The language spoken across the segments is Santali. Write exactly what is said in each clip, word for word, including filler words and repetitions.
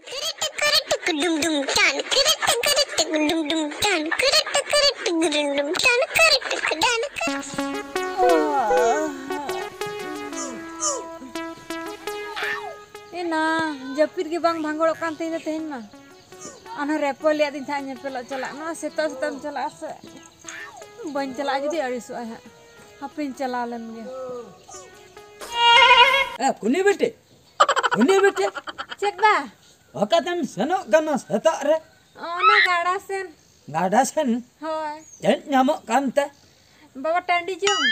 ᱠᱩᱨᱩᱴᱩ ᱠᱩᱨᱩᱴᱩ ᱠᱩᱰᱩᱢ ᱰᱩᱢ ᱴᱟᱱ, ᱠᱩᱨᱩᱴᱩ ᱠᱩᱨᱩᱴᱩ ᱠᱩᱰᱩᱢ ᱰᱩᱢ ᱴᱟᱱ, ᱠᱩᱨᱩᱴᱩ ᱠᱩᱨᱩᱴᱩ ᱠᱩᱰᱩᱢ ᱰᱩᱢ ᱴᱟᱱ, ᱠᱩᱨᱩᱴᱩ ᱠᱩᱰᱟᱱ ᱠᱩᱨᱩᱴᱩ᱾ ᱮᱱᱟ, ᱡᱟᱹᱯᱤᱫ ᱜᱮ ᱵᱟᱝ ᱵᱷᱟᱸᱜᱚᱲᱚᱜ ᱠᱟᱱ ᱛᱤᱧ ᱫᱚ ᱛᱮᱦᱮᱧ ᱢᱟ᱾ ᱟᱨᱦᱚᱸ ᱨᱮᱯᱚ ᱞᱟᱹᱭᱟᱫᱤᱧ ᱛᱟᱦᱮᱸᱫ ᱧᱮᱯᱮᱞᱚᱜ ᱪᱟᱞᱟᱜ᱾ ᱱᱚᱣᱟ ᱥᱮᱛᱟᱜ ᱥᱮᱛᱟᱜ ᱮᱢ ᱪᱟᱞᱟᱜᱼᱟ ᱥᱮ? ᱵᱟᱹᱧ ᱪᱟᱞᱟᱜᱼᱟ ᱡᱩᱫᱤ ᱟᱹᱲᱤᱥᱚᱜᱼᱟᱭ ᱦᱟᱸᱜ᱾ ᱦᱟᱯᱮᱧ ᱪᱟᱞᱟᱣ ᱞᱮᱱ ᱜᱮ᱾ ᱮ, ᱠᱩᱱᱤ ᱵᱤᱴᱤ, ᱠᱩᱱᱤ ᱵᱤᱴᱤ᱾ ᱪᱮᱫ ᱵᱟ? ᱚᱠᱟᱛᱮᱢ ᱥᱮᱱᱚᱜ ᱠᱟᱱᱟ ᱥᱮᱛᱟᱜ ᱨᱮ? ᱚᱱᱟ ᱜᱟᱰᱟ ᱥᱮᱱ᱾ ᱜᱟᱰᱟ ᱥᱮᱱ? ᱦᱳᱭ᱾ ᱪᱮᱫ ᱧᱟᱢᱚᱜ ᱠᱟᱱᱛᱮ? ᱵᱟᱵᱟ, ᱴᱟᱺᱰᱤ ᱡᱚᱝ᱾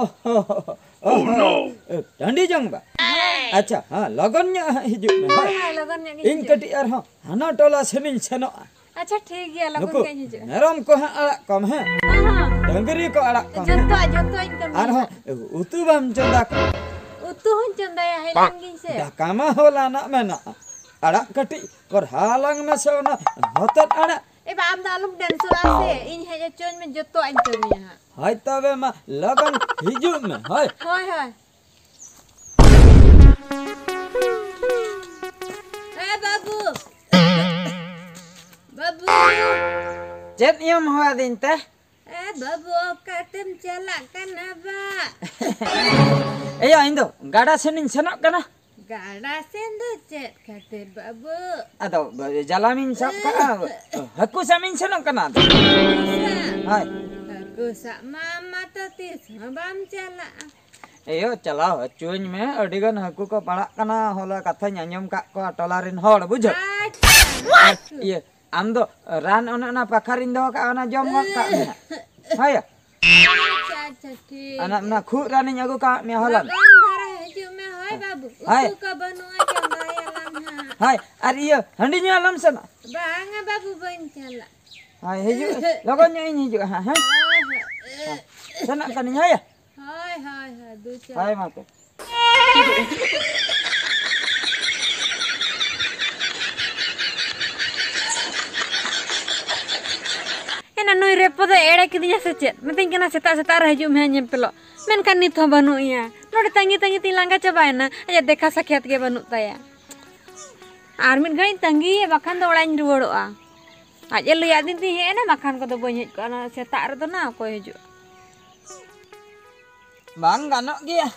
ᱚ ᱦᱚ, ᱦᱚ, ᱦᱚ, ᱚ ᱦᱚ᱾ ᱮ, ᱴᱟᱺᱰᱤ ᱡᱚᱝ ᱵᱟ? ᱦᱳᱭ᱾ ᱟᱪᱪᱷᱟ, ᱦᱮᱸ, ᱞᱚᱜᱚᱱ ᱧᱚᱜ ᱦᱟᱸᱜ ᱦᱤᱡᱩᱜ ᱢᱮ, ᱦᱳᱭ, ᱦᱳᱭ᱾ ᱦᱳᱭ, ᱞᱚᱜᱚᱱ ᱧᱚᱜ ᱜᱤᱧ ᱤᱧ ᱦᱤᱡᱩᱜᱼᱟ᱾ ᱠᱟᱹᱴᱤᱡ ᱟᱨᱦᱚᱸ ᱦᱟᱱᱟ ᱴᱚᱞᱟ ᱥᱮᱱᱤᱧ ᱥᱮᱱᱚᱜᱼᱟ᱾ ᱟᱪᱪᱷᱟ, ᱴᱷᱤᱠ ᱜᱮᱭᱟ, ᱞᱚᱜᱚᱱ ᱱᱩᱠᱩ ᱜᱮᱧ ᱦᱤᱡᱩᱜᱼᱟ᱾ ᱢᱮᱨᱚᱢ ᱠᱚ ᱦᱟᱸᱜ ᱟᱲᱟᱜ ᱠᱚᱢ, ᱦᱮᱸ? ᱦᱮᱸ, ᱦᱮᱸ᱾ ᱰᱟᱹᱝᱨᱤ ᱠᱚ ᱟᱲᱟᱜ ᱠᱚᱢ, ᱦᱮᱸ? ᱡᱚᱛᱚᱣᱟᱜ, ᱡᱚᱛᱚᱣᱟᱜ ᱤᱧ ᱠᱟᱹᱢᱤᱭᱟ ᱟᱨᱦᱚᱸ ᱦᱟᱸᱜ᱾ ᱩᱛᱩ ᱵᱟᱢ ᱪᱚᱸᱫᱟ ᱠᱟᱜᱼᱟ? ᱩᱛᱩ ᱦᱚᱸᱧ ᱪᱚᱸᱫᱟᱭᱟ, ᱦᱤᱲᱤᱧ ᱜᱤᱧ ᱥᱮ᱾ ᱫᱟᱠᱟ ᱢᱟ ᱦᱚᱞᱟᱱᱟᱜ ᱢᱮᱱᱟᱜᱼᱟ, ᱟᱲᱟᱜ ᱠᱟᱹᱴᱤᱡ ᱠᱚᱨᱦᱟ ᱟᱞᱟᱝ ᱢᱮᱥᱮ ᱚᱱᱟ ᱦᱚᱛᱚᱫ ᱟᱲᱟᱜ᱾ ᱮ ᱵᱟ, ᱟᱢ ᱫᱚ ᱟᱞᱚᱢ ᱴᱮᱱᱥᱚᱱᱚᱜᱼᱟ ᱥᱮ, ᱤᱧ ᱦᱮᱡ ᱦᱚᱪᱚᱧ ᱢᱮ, ᱡᱚᱛᱚᱣᱟᱜ ᱤᱧ ᱠᱟᱹᱢᱤᱭᱟ ᱦᱟᱸᱜ᱾ ᱦᱳᱭ, ᱛᱚᱵᱮ ᱢᱟ ᱞᱚᱜᱚᱱ ᱦᱤᱡᱩᱜ ᱢᱮ, ᱦᱳᱭ᱾ ᱦᱳᱭ, ᱦᱳᱭ᱾ ᱮ ᱵᱟᱹᱵᱩ! ᱵᱟᱹᱵᱩ! ᱪᱮᱫ ᱤᱭᱟᱹᱢ ᱦᱚᱦᱚᱣᱟᱫᱤᱧ ᱛᱮ? ᱮ ᱵᱟᱹᱵᱩ, ᱚᱠᱟᱛᱮᱢ ᱪᱟᱞᱟᱜ ᱠᱟᱱᱟ ᱵᱟ? ᱮᱭᱟ, ᱤᱧ ᱫᱚ ᱜᱟᱰᱟ ᱥᱮᱱᱤᱧ ᱥᱮᱱᱚᱜ ᱠᱟᱱᱟ᱾ ᱜᱟᱰᱟ ᱥᱮᱱ ᱫᱚ ᱪᱮᱫ ᱠᱷᱟᱹᱛᱤᱨ ᱵᱟᱹᱵᱩ? ᱟᱫᱚ ᱡᱟᱞᱟᱢᱤᱧ ᱥᱟᱵ ᱠᱟᱜᱼᱟ, ᱦᱟᱹᱠᱩ ᱥᱟᱵ ᱤᱧ ᱥᱮᱱᱚᱜ ᱠᱟᱱᱟ ᱟᱫᱚ᱾ ᱦᱟᱹᱠᱩ ᱥᱟᱵ? ᱦᱳᱭ᱾ ᱦᱟᱹᱠᱩ ᱥᱟᱵ ᱢᱟ ᱟᱢ ᱢᱟᱛᱚ ᱛᱤᱥ ᱦᱚᱸ ᱵᱟᱢ ᱪᱟᱞᱟᱜᱼᱟ᱾ ᱮᱭᱳ, ᱪᱟᱞᱟᱣ ᱦᱚᱪᱚᱧ ᱢᱮ, ᱟᱹᱰᱤ ᱜᱟᱱ ᱦᱟᱹᱠᱩ ᱠᱚ ᱯᱟᱲᱟᱜ ᱠᱟᱱᱟ, ᱦᱚᱞᱟ ᱠᱟᱛᱷᱟᱧ ᱟᱸᱡᱚᱢ ᱠᱟᱜ ᱠᱚᱣᱟ ᱴᱚᱞᱟ ᱨᱮᱱ ᱦᱚᱲ, ᱵᱩᱡᱷᱟᱹᱣ? ᱟᱪᱪᱷᱟ᱾ ᱟᱨ ᱤᱭᱟᱹ, ᱟᱢ ᱫᱚ ᱨᱟᱱ ᱚᱱᱮ ᱚᱱᱟ ᱯᱟᱠᱷᱟᱨᱤᱧ ᱫᱚᱦᱚ ᱠᱟᱜᱼᱟ, ᱚᱱᱟ ᱡᱚᱢ ᱜᱚᱫ ᱠᱟᱜ ᱢᱮ ᱦᱟᱸᱜ᱾ ᱦᱳᱭ ᱭᱟ? ᱟᱪᱪᱷᱟ, ᱟᱪᱪᱷᱟ, ᱴᱷᱤᱠ ᱚᱱᱟ, ᱜᱮᱭᱟ᱾ ᱚᱱᱟ ᱠᱷᱩᱜ ᱨᱟᱱᱤᱧ ᱟᱹᱜᱩ ᱠᱟᱜ ᱢᱮᱭᱟ ᱦᱚᱞᱟ᱾ ᱞᱚᱜᱚᱱ ᱫᱷᱟᱨᱟ ᱦᱤᱡᱩᱜ ᱢᱮ, ᱦᱳᱭ ᱵᱟᱹᱵᱩ᱾ ᱦᱳᱭ᱾ ᱩᱛᱩ ᱠᱚ ᱵᱟᱹᱱᱩᱜᱼᱟ, ᱪᱚᱸᱫᱟᱭᱟᱞᱟᱝ ᱦᱟᱸᱜ᱾ ᱦᱳᱭ, ᱟᱨ ᱤᱭᱟᱹ, ᱦᱟᱺᱰᱤ ᱧᱩ ᱟᱞᱚᱢ ᱥᱮᱱᱚᱜ᱾ ᱵᱟᱝᱟ ᱵᱟᱹᱵᱩ, ᱵᱟᱹᱧ ᱪᱟᱞᱟᱜ᱾ ᱦᱳᱭ, ᱦᱤᱡᱩᱜ, ᱞᱚᱜᱚᱱ ᱧᱚᱜ ᱤᱧ ᱦᱤᱡᱩᱜᱼᱟ ᱦᱟᱸᱜ, ᱦᱮᱸ? ᱦᱳᱭ, ᱦᱳᱭ᱾ ᱦᱮᱸ, ᱥᱮᱱᱚᱜ ᱠᱟᱹᱱᱟᱹᱧ, ᱦᱳᱭ ᱭᱟ? ᱦᱳᱭ, ᱦᱳᱭ, ᱦᱳᱭ, ᱫᱩ ᱪᱟᱞᱟᱜ᱾ ᱦᱳᱭ, ᱢᱟ ᱛᱚᱵᱮ᱾ ᱮᱱᱟ ᱱᱩᱭ ᱨᱮᱯᱚ ᱫᱚ ᱮᱲᱮ ᱠᱤᱫᱤᱧᱟ ᱥᱮ ᱪᱮᱫ? ᱢᱮᱛᱟᱹᱧ ᱠᱟᱱᱟ ᱥᱮᱛᱟᱜ ᱥᱮᱛᱟᱜ ᱨᱮ ᱦᱤᱡᱩᱜ ᱢᱮ ᱦᱟᱸᱜ ᱧᱮᱯᱮᱞᱚᱜ, ᱢᱮᱱᱠᱷᱟᱱ ᱱᱤᱛ ᱦᱚᱸ ᱵᱟᱹᱱᱩᱜ ᱮᱭᱟ᱾ ᱱᱚᱰᱮ ᱛᱟᱺᱜᱤ ᱛᱟᱺᱜᱤ ᱛᱤᱧ ᱞᱟᱸᱜᱟ ᱪᱟᱵᱟᱭᱮᱱᱟ, ᱟᱡᱟᱜ ᱫᱮᱠᱷᱟ ᱥᱟᱠᱷᱭᱟᱛ ᱜᱮ ᱵᱟᱹᱱᱩᱜ ᱛᱟᱭᱟ᱾ ᱟᱨ ᱢᱤᱫ ᱜᱷᱟᱹᱲᱤᱡ ᱤᱧ ᱛᱟᱺᱜᱤᱭᱮᱭᱟ, ᱵᱟᱠᱷᱟᱱ ᱫᱚ ᱚᱲᱟᱜ ᱤᱧ ᱨᱩᱣᱟᱹᱲᱚᱜᱼᱟ᱾ ᱟᱡ ᱮ ᱞᱟᱹᱭᱟᱫᱤᱧ ᱛᱮ ᱦᱮᱡ ᱮᱱᱟ, ᱵᱟᱠᱷᱟᱱ ᱠᱚᱫᱚ ᱵᱟᱹᱧ ᱦᱮᱡ ᱠᱚᱜᱼᱟ᱾ ᱚᱱᱟ ᱥᱮᱛᱟᱜ ᱨᱮᱫᱚ ᱱᱟ ᱚᱠᱚᱭ ᱦᱤᱡᱩᱜᱼᱟ? ᱵᱟᱝ ᱜᱟᱱᱚᱜ ᱜᱮᱭᱟ,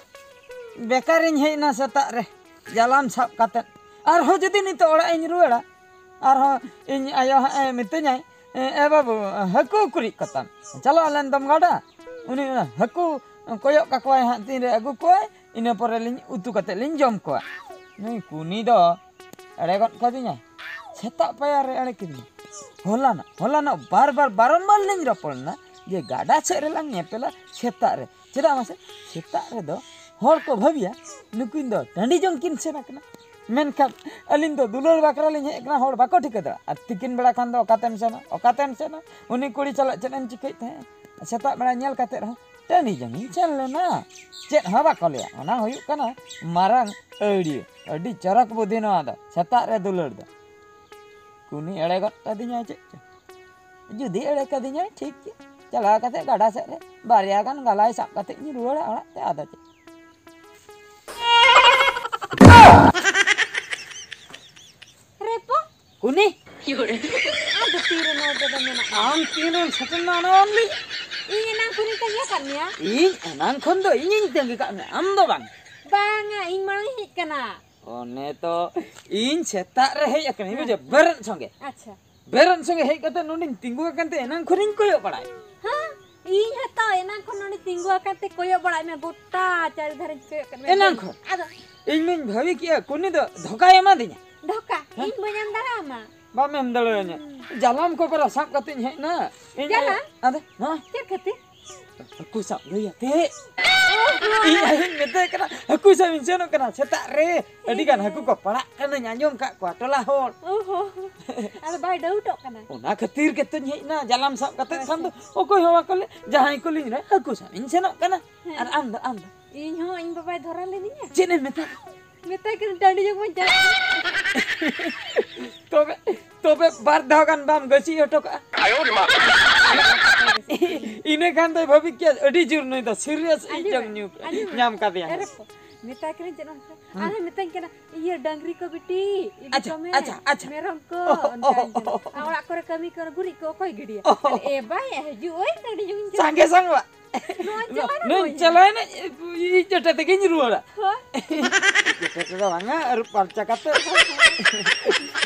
ᱵᱮᱠᱟᱨᱤᱧ ᱦᱮᱡ ᱮᱱᱟ ᱥᱮᱛᱟᱜ ᱨᱮ ᱡᱟᱞᱟᱢ ᱥᱟᱵ ᱠᱟᱛᱮᱫ᱾ ᱟᱨᱦᱚᱸ ᱡᱩᱫᱤ ᱱᱤᱛᱚᱜ ᱚᱲᱟᱜ ᱤᱧ ᱨᱩᱣᱟᱹᱲᱟ, ᱟᱨᱦᱚᱸ ᱤᱧ ᱟᱭᱳ ᱦᱟᱸᱜ ᱮ ᱢᱤᱛᱟᱹᱧᱟᱭ, "ᱮ, ᱮ ᱵᱟᱹᱵᱩ, ᱦᱟᱹᱠᱩ ᱩᱠᱩᱨᱤᱡ ᱠᱚᱛᱟᱢ, ᱪᱟᱞᱟᱣ ᱞᱮᱱ ᱫᱚᱢ ᱜᱟᱰᱟ?" ᱩᱱᱤ ᱚᱱᱟ ᱦᱟᱹᱠᱩ ᱠᱚᱭᱚᱜ ᱠᱟᱠᱚᱣᱟᱭ ᱦᱟᱸᱜ, ᱛᱤᱱᱨᱮ ᱟᱹᱜᱩ ᱠᱚᱣᱟᱭ, ᱤᱱᱟᱹ ᱯᱚᱨᱮ ᱞᱤᱧ ᱩᱛᱩ ᱠᱟᱛᱮᱫ ᱞᱤᱧ ᱡᱚᱢ ᱠᱚᱣᱟ᱾ ᱱᱩᱭ ᱠᱩᱱᱤ ᱫᱚ ᱮᱲᱮ ᱜᱚᱫ ᱠᱟᱫᱤᱧᱟᱭ᱾ ᱥᱮᱛᱟᱜ ᱯᱟᱭᱟᱨ ᱨᱮ ᱮᱲᱮ ᱠᱤᱫᱤᱧᱟ᱾ ᱦᱚᱞᱟᱱᱚᱜ, ᱦᱚᱞᱟᱱᱚᱜ ᱵᱟᱨ ᱵᱟᱨ ᱵᱟᱨᱚᱱ ᱵᱟᱨ ᱞᱤᱧ ᱨᱚᱯᱚᱲ ᱞᱮᱱᱟ ᱡᱮ ᱜᱟᱰᱟ ᱥᱮᱫ ᱨᱮᱞᱟᱝ ᱧᱮᱯᱮᱞᱟ ᱥᱮᱛᱟᱜ ᱨᱮ᱾ ᱪᱮᱫᱟᱜ ᱢᱟᱥᱮ? ᱥᱮᱛᱟᱜ ᱨᱮᱫᱚ ᱦᱚᱲ ᱠᱚ ᱵᱷᱟᱹᱵᱤᱭᱟ ᱱᱩᱠᱤᱱ ᱫᱚ ᱴᱟᱺᱰᱤ ᱡᱚᱝ ᱠᱤᱱ ᱥᱮᱱ ᱟᱠᱟᱱᱟ᱾ ᱢᱮᱱᱠᱷᱟᱱ ᱟᱹᱞᱤᱧ ᱫᱚ ᱫᱩᱞᱟᱹᱲ ᱵᱟᱠᱷᱨᱟ ᱞᱤᱧ ᱦᱮᱡ ᱟᱠᱟᱱᱟ, ᱦᱚᱲ ᱵᱟᱠᱚ ᱴᱷᱤᱠᱟᱹ ᱫᱟᱲᱮᱭᱟᱜᱼᱟ᱾ ᱟᱨ ᱛᱤᱠᱤᱱ ᱵᱮᱲᱟ ᱠᱷᱟᱱ ᱫᱚ ᱚᱠᱟᱛᱮᱢ ᱥᱮᱱᱟ, ᱚᱠᱟᱛᱮᱢ ᱥᱮᱱᱟ? ᱩᱱᱤ ᱠᱩᱲᱤ ᱥᱟᱞᱟᱜ ᱪᱮᱫ ᱮᱢ ᱪᱤᱠᱟᱹᱭᱮᱫ ᱛᱟᱦᱮᱸᱫ? ᱥᱮᱛᱟᱜ ᱵᱮᱲᱟ ᱧᱮᱞ ᱠᱟᱛᱮ ᱨᱮᱦᱚᱸ ᱴᱟᱺᱰᱤ ᱡᱚᱝ ᱤᱧ ᱥᱮᱱ ᱞᱮᱱᱟ, ᱪᱮᱫ ᱦᱚᱸ ᱵᱟᱠᱚ ᱞᱟᱹᱭᱟ᱾ ᱚᱱᱟ ᱦᱩᱭᱩᱜ ᱠᱟᱱᱟ ᱢᱟᱨᱟᱝ ᱟᱹᱲᱤᱭᱟᱹ᱾ ᱟᱹᱰᱤ ᱪᱚᱨᱚᱠ ᱵᱩᱫᱷᱤ ᱱᱚᱣᱟ ᱫᱚ, ᱥᱮᱛᱟᱜ ᱨᱮ ᱫᱩᱞᱟᱹᱲ ᱫᱚ᱾ ᱠᱩᱱᱤ ᱮᱲᱮ ᱜᱚᱫ ᱠᱟᱫᱤᱧᱟᱭ ᱪᱮᱫ ᱪᱚ᱾ ᱡᱩᱫᱤ ᱮᱲᱮ ᱠᱟᱫᱤᱧᱟᱭ ᱴᱷᱤᱠ ᱜᱮ, ᱪᱟᱞᱟᱣ ᱠᱟᱛᱮ ᱜᱟᱰᱟ ᱥᱮᱫ ᱨᱮ ᱵᱟᱨᱭᱟ ᱜᱟᱱ ᱜᱟᱞᱟᱭ ᱥᱟᱵ ᱠᱟᱛᱮ ᱤᱧ ᱨᱩᱣᱟᱹᱲᱟ ᱚᱲᱟᱜ ᱛᱮ, ᱟᱫᱚ ᱪᱮᱫ? ᱨᱮᱯᱚ? ᱠᱩᱱᱤ? ᱟᱫᱚ ᱛᱤᱨᱮ ᱱᱚᱰᱮ ᱫᱚ ᱢᱮᱱᱟᱜᱼᱟ? ᱟᱢ ᱛᱤᱨᱮᱢ ᱥᱮᱴᱮᱨ ᱮᱱᱟ ᱚᱱᱟ ᱵᱟᱢ ᱞᱟᱹᱭ? ᱤᱧ ᱮᱱᱟᱝ ᱠᱷᱚᱱᱤᱧ ᱛᱟᱺᱜᱤ ᱟᱠᱟᱫ ᱢᱮᱭᱟ᱾ ᱤᱧ ᱮᱱᱟᱝ ᱠᱷᱚᱱ ᱫᱚ ᱤᱧᱤᱧ ᱛᱟᱺᱜᱤ ᱠᱟᱜ ᱢᱮᱭᱟ, ᱟᱢ ᱫᱚ ᱵᱟᱝ᱾ ᱵᱟᱝᱟ, ᱤᱧ ᱢᱟᱲᱟᱝ ᱤᱧ ᱦᱮᱡ ᱠᱟᱱᱟ᱾ ᱚᱱᱮ ᱛᱚ, ᱤᱧ ᱥᱮᱛᱟᱜ ᱨᱮ ᱦᱮᱡ ᱟᱠᱟᱱᱟᱹᱧ, ᱦᱮᱸ᱾ ᱵᱩᱡᱷᱟᱹᱣ, ᱵᱮᱨᱮᱫ ᱥᱚᱸᱜᱮ᱾ ᱟᱪᱪᱷᱟ᱾ ᱵᱮᱨᱮᱫ ᱥᱚᱸᱜᱮ ᱦᱮᱡ ᱠᱟᱛᱮ ᱱᱚᱸᱰᱮᱧ ᱛᱤᱸᱜᱩ ᱟᱠᱟᱱ ᱛᱮ ᱮᱱᱟᱝ ᱠᱷᱚᱱᱤᱧ ᱠᱚᱭᱚᱜ ᱵᱟᱲᱟᱭ᱾ ᱦᱮᱸ, ᱤᱧ ᱦᱚᱸᱛᱚ ᱮᱱᱟᱝ ᱠᱷᱚᱱ ᱱᱚᱸᱰᱮ ᱛᱤᱸᱜᱩ ᱟᱠᱟᱱ ᱛᱮ ᱠᱚᱭᱚᱜ ᱵᱟᱲᱟᱭ ᱢᱮ, ᱜᱚᱴᱟ ᱪᱟᱹᱨᱤ ᱫᱷᱟᱨᱮᱧ ᱠᱚᱭᱚᱜ ᱠᱟᱱ ᱢᱮ᱾ ᱮᱱᱟᱝ ᱠᱷᱚᱱ? ᱟᱫᱚ ᱤᱧ ᱢᱟᱧ ᱵᱷᱟᱵᱤ ᱠᱮᱜᱼᱟ, ᱠᱩᱱᱤ ᱫᱚ ᱫᱷᱳᱠᱟᱭ ᱮᱢᱟᱫᱤᱧᱟ᱾ ᱫᱷᱳᱠᱟ? ᱦᱮᱸ? ᱤᱧ ᱵᱟᱹᱧ ᱮᱢ ᱫᱟᱲᱮᱭᱟᱢᱟ᱾ ᱵᱟᱢ ᱮᱢ ᱫᱟᱲᱮᱭᱟᱹᱧᱟ᱾ ᱦᱩᱸ᱾ ᱡᱟᱞᱟᱢ ᱠᱚ ᱯᱟᱨᱟ ᱥᱟᱵ ᱠᱟᱛᱮᱧ ᱦᱮᱡ ᱮᱱᱟ᱾ ᱤᱧ ᱡᱟᱞᱟᱢ? ᱟᱫᱚ, ᱱᱚᱣᱟ ᱪᱮᱫ ᱠᱷᱟᱹᱛᱤᱨ? ᱦᱟᱹᱠᱩ ᱥᱟᱵ ᱞᱟᱹᱭ ᱟᱛᱮ᱾ ᱤᱧ ᱟᱭᱳᱧ ᱢᱮᱛᱟᱭ ᱠᱟᱱᱟ, "ᱦᱟᱹᱠᱩ ᱥᱟᱵ ᱤᱧ ᱥᱮᱱᱚᱜ ᱠᱟᱱᱟ ᱥᱮᱛᱟᱜ ᱨᱮ, ᱟᱹᱰᱤ ᱜᱟᱱ ᱦᱟᱹᱠᱩ ᱠᱚ ᱯᱟᱲᱟᱜ ᱠᱟᱱᱟᱧ ᱟᱸᱡᱚᱢ ᱠᱟᱜ ᱠᱚᱣᱟ ᱴᱚᱞᱟ ᱦᱚᱲ᱾" ᱚ ᱦᱚ᱾ ᱟᱫᱚ ᱵᱟᱭ ᱰᱟᱹᱣᱩᱴᱚᱜ ᱠᱟᱱᱟ? ᱚᱱᱟ ᱠᱷᱟᱹᱛᱤᱨ ᱜᱮᱛᱚᱧ ᱦᱮᱡ ᱮᱱᱟ, ᱡᱟᱞᱟᱢ ᱥᱟᱵ ᱠᱟᱛᱮ ᱠᱷᱟᱱ ᱫᱚ ᱟᱪᱪᱷᱟ᱾ ᱚᱠᱚᱭ ᱦᱚᱸ ᱵᱟᱠᱚ ᱞᱟᱹᱭ, ᱡᱟᱦᱟᱸᱭ ᱠᱚ ᱞᱟᱹᱭ ᱨᱮ ᱦᱟᱹᱠᱩ ᱥᱟᱵ ᱤᱧ ᱥᱮᱱᱚᱜ ᱠᱟᱱᱟ᱾ ᱦᱮᱸ᱾ ᱟᱨ ᱟᱢ ᱫᱚ, ᱟᱢ ᱫᱚ? ᱤᱧ ᱦᱚᱸ ᱤᱧ ᱵᱟᱵᱟᱭ ᱫᱷᱚᱨᱟ ᱞᱤᱫᱤᱧᱟ᱾ ᱪᱮᱫ ᱮᱢ ᱢᱮᱛᱟᱫ? ᱢᱮᱛᱟᱭ ᱠᱟᱹᱱᱟᱹᱧ ᱴᱟᱺᱰᱤ ᱡᱚᱝ ᱵᱚᱱ ᱪᱟᱞᱟᱜ ᱠᱟᱱᱟ᱾ ᱛᱚᱵᱮ, ᱛᱚᱵᱮ ᱵᱟᱨ ᱫᱷᱟᱣ ᱜᱟᱱ ᱵᱟᱢ ᱜᱟᱹᱪᱷᱤ ᱦᱚᱴᱚ ᱠᱟᱜᱼᱟ? ᱤᱱᱟᱹ ᱠᱷᱟᱱ ᱫᱚᱭ ᱵᱷᱟᱹᱵᱤ ᱠᱮᱭᱟ, ᱟᱹᱰᱤ ᱡᱳᱨ ᱱᱩᱭ ᱫᱚ serious ᱟᱸᱡᱚᱢ ᱤᱡᱚᱢ ᱢᱮ, ᱧᱩ ᱟᱸᱡᱚᱢ ᱢᱮ᱾ ᱧᱟᱢ ᱠᱟᱫᱮᱭᱟ᱾ ᱮᱨᱮ ᱠᱚ, ᱢᱮᱛᱟᱭ ᱠᱟᱹᱱᱟᱹᱧ ᱪᱮᱫ ᱦᱚᱸ ᱵᱟᱝ᱾ ᱦᱩᱸ᱾ ᱟᱨᱦᱚᱸ ᱢᱮᱛᱟᱹᱧ ᱠᱟᱱᱟ, "ᱤᱭᱟᱹ, ᱰᱟᱝᱨᱤ ᱠᱚ ᱵᱤᱴᱤ, ᱤᱫᱤ ᱟᱪᱪᱷᱟ, ᱠᱚᱢᱮ, ᱟᱪᱪᱷᱟ, ᱟᱪᱪᱷᱟ᱾ ᱢᱮᱨᱚᱢ ᱠᱚ", ᱚ, ᱚ, ᱚᱱᱠᱟᱧ ᱠᱟᱱᱟ᱾ ᱚ, ᱚ᱾ "ᱟᱨ ᱚᱲᱟᱜ ᱠᱚᱨᱮ ᱠᱟᱹᱢᱤ ᱠᱚ, ᱜᱩᱨᱤᱡ ᱠᱚ ᱚᱠᱚᱭ ᱜᱤᱰᱤᱭᱟ?" ᱚ, ᱚ, ᱚ᱾ ᱮ ᱵᱟᱭ ᱦᱤᱡᱩᱜ, ᱳᱭ ᱴᱟᱺᱰᱤ ᱡᱚᱝ ᱤᱧ ᱪᱟᱞᱟᱜ ᱥᱟᱸᱜᱮ ᱠᱟᱱᱟ᱾ ᱥᱟᱝ ᱵᱟ-, ᱱᱚᱣᱟ ᱱᱚ-, ᱪᱟᱞᱟᱣ ᱱᱟ ᱱᱚᱣᱟᱧ ᱱᱚᱭ᱾ ᱪᱟᱞᱟᱣ ᱮᱱᱟ, ᱤᱧ ᱡᱚᱴᱟ ᱛᱮᱜᱮᱧ ᱨᱩᱣᱟᱹᱲᱟ᱾ ᱦᱳᱭ᱾ ᱡᱚᱴᱟ ᱛᱮᱫᱚ ᱵᱟᱝᱟ, ᱟᱹᱨᱩᱵ ᱯᱟᱨᱪᱟ ᱠᱟᱛᱮ᱾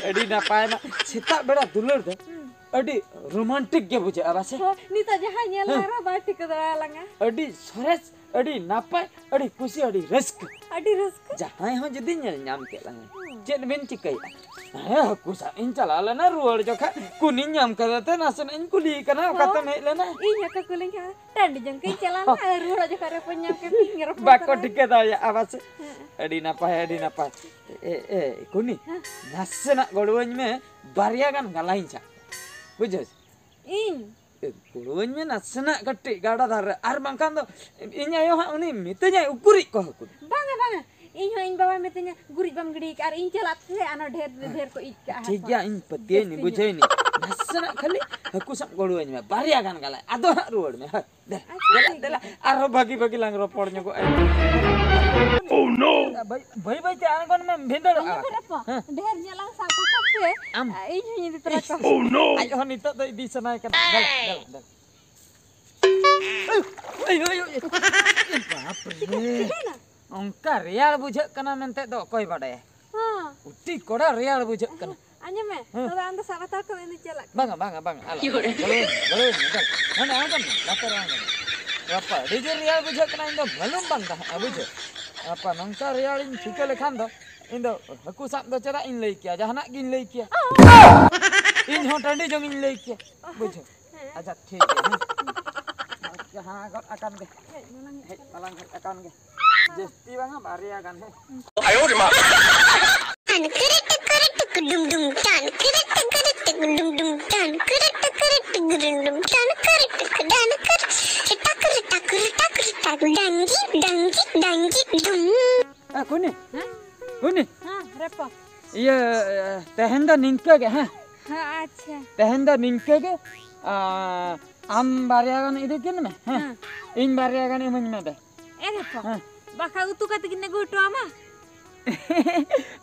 ᱟᱹᱰᱤ ᱱᱟᱯᱟᱭ ᱱᱟ᱾ ᱥᱮᱛᱟᱜ ᱵᱮᱲᱟ ᱫᱩᱞᱟᱹᱲ ᱫᱚ ᱦᱩᱸ᱾ ᱟᱹᱰᱤ romantic ᱜᱮ ᱵᱩᱡᱷᱟᱹᱜᱼᱟ, ᱵᱟᱥᱮ? ᱦᱳᱭ, ᱱᱤᱛᱚᱜ ᱡᱟᱦᱟᱸᱭ ᱧᱮᱞ ᱦᱮᱸ᱾ ᱢᱮ ᱨᱮᱦᱚᱸ ᱵᱟᱭ ᱴᱷᱤᱠᱟᱹ ᱫᱟᱲᱮᱭᱟᱞᱟᱝᱟ᱾ ᱟᱹᱰᱤ ᱥᱚᱨᱮᱥ, ᱟᱹᱰᱤ ᱱᱟᱯᱟᱭ, ᱟᱹᱰᱤ ᱠᱩᱥᱤ, ᱟᱹᱰᱤ ᱨᱟᱹᱥᱠᱟᱹ᱾ ᱟᱹᱰᱤ ᱨᱟᱹᱥᱠᱟᱹ᱾ ᱡᱟᱦᱟᱸᱭ ᱦᱚᱸ ᱡᱩᱫᱤ ᱧᱮᱞ ᱧᱟᱢ ᱠᱮᱫ ᱞᱟᱝᱟ, ᱦᱩᱸ᱾ ᱪᱮᱫ ᱵᱤᱱ ᱪᱤᱠᱟᱹᱭᱮᱫᱼᱟ? ᱦᱮᱸ, ᱦᱟᱹᱠᱩ ᱥᱟᱵ ᱤᱧ ᱪᱟᱞᱟᱣ ᱞᱮᱱᱟ, ᱨᱩᱣᱟᱹᱲ ᱡᱚᱠᱷᱟ ᱠᱩᱱᱤᱧ ᱧᱟᱢ ᱠᱟᱫᱟ ᱛᱮ, ᱱᱟᱥᱮᱱᱟᱜ ᱤᱧ ᱠᱩᱞᱤᱭᱮ ᱠᱟᱱᱟ, ᱚᱠᱟᱛᱮᱢ ᱦᱳᱭ᱾ ᱦᱮᱡ ᱞᱮᱱᱟ? ᱤᱧ ᱦᱚᱸᱠᱚ ᱠᱩᱞᱤᱧ ᱠᱟᱱᱟ, ᱴᱟᱺᱰᱤ ᱡᱚᱝ ᱠᱟᱹᱧ ᱪᱟᱞᱟᱣ ᱞᱮᱱᱟ, ᱟᱨ ᱨᱩᱣᱟᱹᱲ ᱡᱚᱠᱷᱟ ᱨᱮ ᱵᱟᱹᱧ ᱧᱟᱢ ᱠᱮᱫ ᱛᱤᱧ ᱨᱚᱯᱚᱲ ᱵᱟᱠᱚ ᱠᱟᱱᱟ᱾ ᱴᱷᱤᱠᱟᱹ ᱫᱟᱲᱮᱭᱟᱜᱼᱟ, ᱵᱟᱥᱮ? ᱦᱮᱸ᱾ ᱟᱹᱰᱤ ᱱᱟᱯᱟᱭ, ᱟᱹᱰᱤ ᱱᱟᱯᱟᱭ᱾ ᱮ, ᱮ, ᱠᱩᱱᱤ, ᱦᱮᱸ᱾ ᱱᱟᱥᱮᱱᱟᱜ ᱜᱚᱲᱚᱣᱟᱹᱧ ᱢᱮ, ᱵᱟᱨᱭᱟ ᱜᱟᱱ ᱜᱟᱞᱟᱧ ᱪᱟᱜ᱾ ᱵᱩᱡᱷᱟᱹᱣ? ᱤᱧ? ᱮ, ᱜᱚᱲᱚᱣᱟᱹᱧ ᱢᱮ ᱱᱟᱥᱮᱱᱟᱜ ᱠᱟᱹᱴᱤᱡ ᱜᱟᱰᱟ ᱫᱷᱟᱨᱮ ᱨᱮ, ᱟᱨ ᱵᱟᱝᱠᱷᱟᱱ ᱫᱚ ᱤᱧ ᱟᱭᱳ ᱦᱟᱸᱜ ᱩᱱᱤ ᱢᱤᱛᱟᱹᱧᱟᱭ, "ᱩᱠᱩᱨᱤᱡ ᱠᱚ ᱦᱟᱹᱠᱩ ᱫᱚ?" ᱵᱟᱝᱟ, ᱵᱟᱝᱟ, ᱤᱧ ᱦᱚᱸ ᱤᱧ ᱵᱟᱵᱟᱭ ᱢᱤᱛᱟᱹᱧᱟ, "ᱜᱩᱨᱤᱡ ᱵᱟᱢ ᱜᱤᱰᱤ ᱠᱟᱜᱼᱟ", ᱟᱨ ᱤᱧ ᱪᱟᱞᱟᱜ ᱛᱮ ᱟᱨᱦᱚᱸ ᱰᱷᱮᱨ, ᱰᱷᱮᱨ ᱠᱚ ᱤᱡ ᱠᱟᱜᱼᱟ ᱴᱷᱤᱠ ᱦᱟᱹᱠᱩ᱾ ᱜᱮᱭᱟ, ᱤᱧ ᱯᱟᱹᱛᱭᱟᱹᱣ ᱤᱧ, ᱡᱟᱹᱥᱛᱤ ᱧᱚᱜ᱾ ᱵᱩᱡᱷᱟᱹᱣ ᱤᱧ᱾ ᱱᱟᱥᱮᱱᱟᱜ ᱠᱷᱟᱹᱞᱤ ᱦᱟᱹᱠᱩ ᱥᱟᱵ ᱜᱚᱲᱚᱣᱟᱹᱧ ᱢᱮ, ᱵᱟᱨᱭᱟ ᱜᱟᱱ ᱜᱟᱞᱟᱭ, ᱟᱫᱚ ᱦᱟᱸᱜ ᱨᱩᱣᱟᱹᱲ ᱢᱮ᱾ ᱦᱳᱭ, ᱫᱮᱞᱟ, ᱟᱪᱪᱷᱟ, ᱫᱮᱞᱟ, ᱴᱷᱤᱠ ᱫᱮᱞᱟ, ᱜᱮᱭᱟ᱾ ᱟᱨᱦᱚᱸ ᱵᱷᱟᱹᱜᱤ, ᱵᱷᱟᱹᱜᱤ ᱞᱟᱝ ᱨᱚᱯᱚᱲ ᱧᱚᱜᱚᱜᱼᱟ᱾ ᱵᱟᱹᱭ, ᱵᱟᱹᱭ ᱛᱮ ᱟᱬᱜᱚᱱ ᱢᱮ, ᱵᱷᱤᱸᱫᱟᱹᱲᱚᱜᱼᱟ᱾ ᱟᱸᱡᱚᱢ ᱯᱮ ᱨᱮᱯᱚ, ᱦᱮᱸ᱾ ᱰᱷᱮᱨ ᱧᱚᱜ ᱞᱟᱝ ᱥᱟᱵ ᱠᱚ ᱠᱷᱟᱱ ᱯᱮ, ᱟᱢ᱾ ᱤᱧ ᱦᱚᱸᱧ ᱤᱫᱤ ᱛᱚᱨᱟ ᱠᱚᱣᱟ᱾ ᱟᱡ ᱦᱚᱸ ᱱᱤᱛᱚᱜ ᱫᱚ ᱤᱫᱤ ᱥᱟᱱᱟᱭᱮ ᱠᱟᱱᱟ᱾ ᱫᱮᱞᱟ, ᱫᱮᱞᱟ, ᱫᱮᱞᱟ᱾ ᱳᱭ, ᱳᱭ, ᱳᱭ, ᱳᱭ᱾ ᱵᱟᱯ ᱨᱮ᱾ ᱪᱤᱠᱟᱹᱭᱮᱱᱟ? ᱚᱱᱠᱟ ᱨᱮᱭᱟᱲ ᱵᱩᱡᱷᱟᱹᱜ ᱠᱟᱱᱟ ᱢᱮᱱᱛᱮ ᱫᱚ ᱚᱠᱚᱭ ᱵᱟᱰᱟᱭᱟ᱾ ᱦᱚᱸ᱾ ᱩᱴᱤ ᱠᱚᱲᱟ ᱨᱮᱭᱟᱲ ᱵᱩᱡᱷᱟᱹᱜ ᱠᱟᱱᱟ᱾ ᱟᱸᱡᱚᱢ ᱢᱮ, ᱦᱮᱸ᱾ ᱛᱚᱵᱮ ᱟᱢ ᱫᱚ ᱥᱟᱵ ᱦᱟᱛᱟᱲ ᱠᱚᱢ, ᱤᱧ ᱫᱚ ᱪᱟᱞᱟᱜ ᱠᱟᱱᱟ᱾ ᱵᱟᱝᱟ, ᱵᱟᱝᱟ, ᱵᱟᱝᱟ, ᱟᱞᱚ, ᱟᱞᱚ, ᱜᱚᱲᱚᱣᱟᱹᱧ ᱢᱮ, ᱜᱚᱲᱚᱣᱟᱹᱧ ᱢᱮ, ᱫᱮᱞᱟ᱾ ᱦᱟᱸᱰᱮ ᱟᱬᱜᱚᱱ ᱢᱮ, ᱞᱟᱛᱟᱨ ᱨᱮ ᱟᱬᱜᱚᱱ ᱢᱮ᱾ ᱵᱟᱯᱟ, ᱟᱹᱰᱤ ᱡᱳᱨ ᱨᱮᱭᱟᱲ ᱵᱩᱡᱷᱟᱹᱜ ᱠᱟᱱᱟ, ᱤᱧ ᱫᱚ ᱵᱟᱹᱞᱩᱢ ᱵᱟᱝ ᱛᱟᱦᱮᱸᱜᱼᱟ, ᱵᱩᱡᱷᱟᱹᱣ? ᱵᱟᱯᱟ, ᱱᱚᱝᱠᱟ ᱨᱮᱭᱟᱲᱤᱧ ᱴᱷᱤᱠᱟᱹ ᱞᱮᱠᱷᱟᱱ ᱫᱚ ᱤᱧ ᱫᱚ ᱦᱟᱹᱠᱩ ᱥᱟᱵ ᱫᱚ ᱪᱮᱫᱟᱜ ᱤᱧ ᱞᱟᱹᱭ ᱠᱮᱭᱟ, ᱡᱟᱦᱟᱱᱟᱜ ᱜᱤᱧ ᱞᱟᱹᱭ ᱠᱮᱭᱟ᱾ ᱤᱧ ᱦᱚᱸ ᱴᱟᱺᱰᱤ ᱡᱚᱝ ᱤᱧ ᱞᱟᱹᱭ ᱠᱮᱭᱟ, ᱵᱩᱡᱷᱟᱹᱣ? ᱦᱮᱸ᱾ ᱟᱪᱪᱷᱟ, ᱴᱷᱤᱠ ᱜᱮᱭᱟ, ᱦᱮᱸ᱾ ᱡᱟᱦᱟᱸ ᱜᱚᱫ ᱟᱠᱟᱱ ᱜᱮ᱾ ᱦᱮᱡ ᱢᱟᱞᱟᱝ ᱦᱮᱡ ᱦᱮᱡ ᱢᱟᱞᱟᱝ ᱦᱮᱡ ᱟᱠᱟᱱ ᱜᱮ᱾ ᱡᱟᱹᱥᱛᱤ ᱵᱟᱝᱟ, ᱵᱟᱨᱭᱟ ᱜᱟᱱ, ᱦᱮᱸ᱾ ᱴᱟᱱ ᱠᱤᱨᱤ ᱴᱤᱠᱤᱨᱤ ᱴᱤᱠᱤ ᱰᱩᱢ ᱰᱩᱢ, ᱴᱟᱱ ᱠᱤᱨᱤ ᱴᱤᱠᱤᱨᱤ ᱴᱤᱠᱤ ᱰᱩᱢ ᱰᱩᱢ, ᱴᱟᱱ ᱠᱤᱨᱤ ᱴᱤᱠᱤᱨᱤ ᱴᱤᱠᱤ ᱰᱩᱢ ᱰᱩᱢ, ᱴᱟᱱ ᱠᱤᱨᱤ ᱴᱤᱠᱤ ᱰᱟᱱ ᱠᱤᱨᱤ, ᱴᱟᱠ ᱨᱤ ᱴᱟᱠ ᱨᱤ ᱴᱟᱠ ᱨᱤ ᱴᱟᱠ, ᱰᱟᱝᱜᱤ ᱰᱟᱝᱜᱤ ᱰᱟᱝᱜᱤ ᱰᱩᱢ᱾ ᱮ, ᱠᱩᱱᱤ? ᱦᱮᱸ? ᱠᱩᱱᱤ? ᱦᱮᱸ, ᱨᱮᱯᱚ᱾ ᱤᱭᱟᱹ, ᱛᱮᱦᱮᱧ ᱫᱚ ᱱᱤᱝᱠᱟᱹ ᱜᱮ, ᱦᱮᱸ? ᱦᱮᱸ, ᱟᱪᱪᱷᱟ᱾ ᱛᱮᱦᱮᱧ ᱫᱚ ᱱᱤᱝᱠᱟᱹ ᱜᱮ, ᱟ, ᱟᱢ ᱵᱟᱨᱭᱟ ᱜᱟᱱ ᱤᱫᱤ ᱠᱤᱱ ᱢᱮ, ᱦᱮᱸ? ᱦᱮᱸ᱾ ᱤᱧ ᱵᱟᱨᱭᱟ ᱜᱟᱱ ᱤᱢᱟᱹᱧ ᱢᱮ ᱫᱮ᱾ ᱮ ᱨᱮᱯᱚ᱾ ᱦᱮᱸ᱾ ᱵᱟᱠᱷᱟᱡ ᱩᱛᱩ ᱠᱟᱛᱮ ᱜᱤᱧ ᱟᱹᱜᱩ ᱦᱚᱴᱚ ᱟᱢᱟ᱾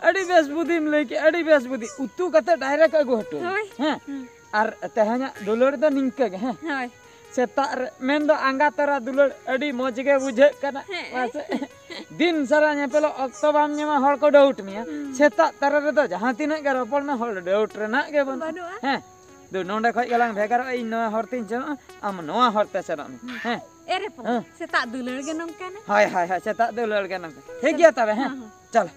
ᱟᱹᱰᱤ ᱵᱮᱥ ᱵᱩᱫᱷᱤᱢ ᱞᱟᱹᱭ ᱠᱮᱫ, ᱟᱹᱰᱤ ᱵᱮᱥ ᱵᱩᱫᱷᱤ᱾ ᱩᱛᱩ ᱠᱟᱛᱮ direct ᱟᱹᱜᱩ ᱦᱚᱴᱚ ᱟᱢ᱾ ᱦᱳᱭ᱾ ᱦᱮᱸ᱾ ᱦᱩᱸ᱾ ᱟᱨ ᱛᱮᱦᱮᱧᱟᱜ ᱫᱩᱞᱟᱹᱲ ᱫᱚ ᱱᱤᱝᱠᱟᱹ ᱜᱮ, ᱦᱮᱸ᱾ ᱦᱳᱭ᱾ ᱥᱮᱛᱟᱜ ᱨᱮ ᱢᱮᱱᱫᱚ ᱟᱸᱜᱟ ᱛᱟᱨᱟ ᱫᱩᱞᱟᱹᱲ ᱟᱹᱰᱤ ᱢᱚᱡᱽ ᱜᱮ ᱵᱩᱡᱷᱟᱹᱜ ᱠᱟᱱᱟ᱾ ᱦᱮᱸ᱾ ᱢᱟᱥᱮ᱾ ᱫᱤᱱ ᱥᱟᱨᱟ ᱧᱮᱯᱮᱞᱚᱜ ᱚᱠᱛᱚ ᱵᱟᱢ ᱧᱟᱢᱟ, ᱦᱚᱲ ᱠᱚ doubt ᱢᱮᱭᱟ᱾ ᱦᱩᱸ᱾ ᱥᱮᱛᱟᱜ ᱛᱟᱨᱟ ᱨᱮᱫᱚ ᱡᱟᱦᱟᱸ ᱛᱤᱱᱟᱹᱜ ᱜᱮ ᱨᱚᱯᱚᱲ ᱢᱮ, ᱦᱚᱲ doubt ᱨᱮᱱᱟᱜ ᱜᱮ ᱵᱟᱹᱱᱩᱜᱼᱟ᱾ ᱵᱟᱹᱱᱩᱜᱼᱟ᱾ ᱦᱮᱸ᱾ ᱫᱩ, ᱱᱚᱰᱮ ᱠᱷᱚᱡ ᱜᱮᱞᱟᱝ ᱵᱷᱮᱜᱟᱨᱚᱜᱼᱟ, ᱤᱧ ᱱᱚᱣᱟ ᱦᱚᱨ ᱛᱤᱧ ᱥᱮᱱᱚᱜᱼᱟ, ᱟᱢ ᱱᱚᱣᱟ ᱦᱚᱨ ᱛᱮ ᱥᱮᱱᱚᱜ ᱢᱮ᱾ ᱦᱩᱸ᱾ ᱦᱮᱸ᱾ ᱮ ᱨᱮ ᱯᱚ, ᱦᱮᱸ᱾ ᱥᱮᱛᱟᱜ ᱫᱩᱞᱟᱹᱲ ᱜᱮ ᱱᱚᱝᱠᱟᱱᱟ᱾ ᱦᱳᱭ, ᱦᱳᱭ, ᱦᱳᱭ, ᱥᱮᱛᱟᱜ ᱫᱩᱞᱟᱹᱲ ᱜᱮ ᱱᱚᱝᱠᱟ᱾ ᱴᱷᱤᱠ ᱜᱮᱭᱟ ᱛᱚᱵᱮ, ᱦᱮᱸ? ᱦᱮᱸ, ᱦᱮᱸ᱾ ᱪᱚᱞᱚ᱾